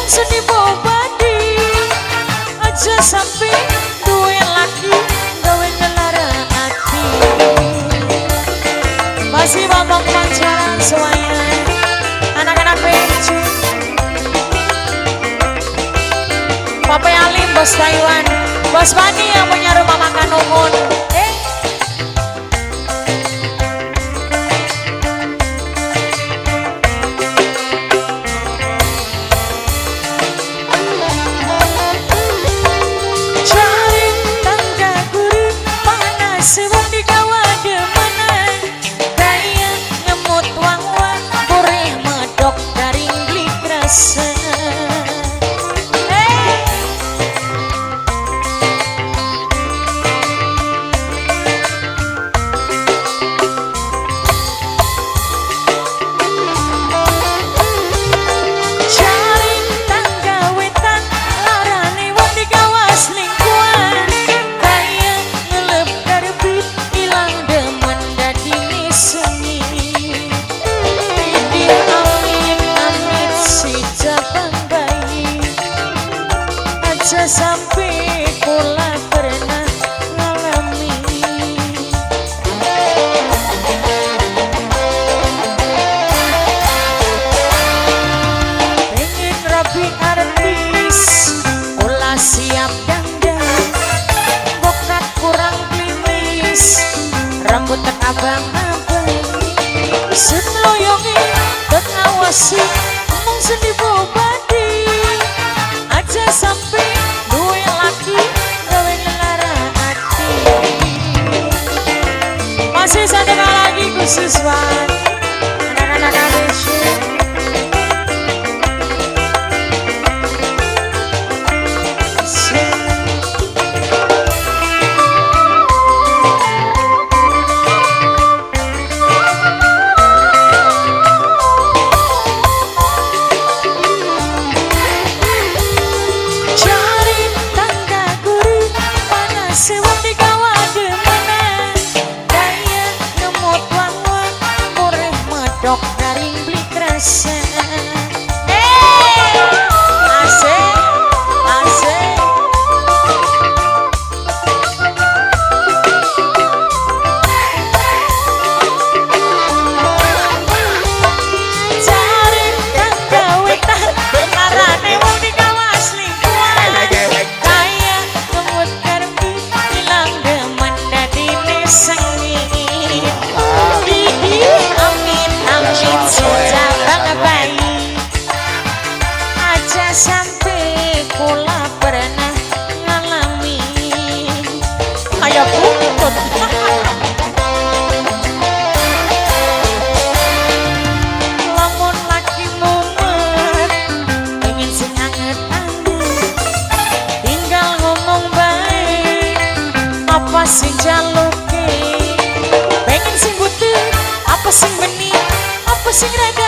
Mung sedih bobadi aja sampai duwe laki gawe ngelara ati. Masih Bambang Pancaran semuanya, anak-anak PC, Pape Alim, Bos Taiwan, Bos Bani yang punya rumah makan Umun. Cari tangga guru panas wong digawa demenan kaya ngemut wang-wang burih medok garing beli kerasa. Cari tangga wetan larane wong digawa selingkuhan kaya ngelep karbit ilang demen dadine sengit. Tidih amit amit si jabang bayi aja sampai kula pernah ngalami. Pengen rapi artis kula siap dandan bokat kurang klimis rambut tek abang-abang sun loyongi tek awasi mung sendi bobadi aja sampai duwe laki gawe ngelara ati. Masih satu kali lagi khusus buat anak-anak ABC. Cari tangga guru panas wong digawa demenan kaya ngemut wang-wang boreh medok garing beli kerasa. Asik asik. Cari tangga wetan larane wong digawa selingkuhan kaya ngemut karbit ilang demen dadine sengit. Idih amit amit sejabang bayi aja sampai kula pernah ngalami kayak buntut. Lamun laki mumet pengen sing anget-anget tinggal ngomong baik apa sing jaluke pengen sing butuh apa sing benih apa sing rada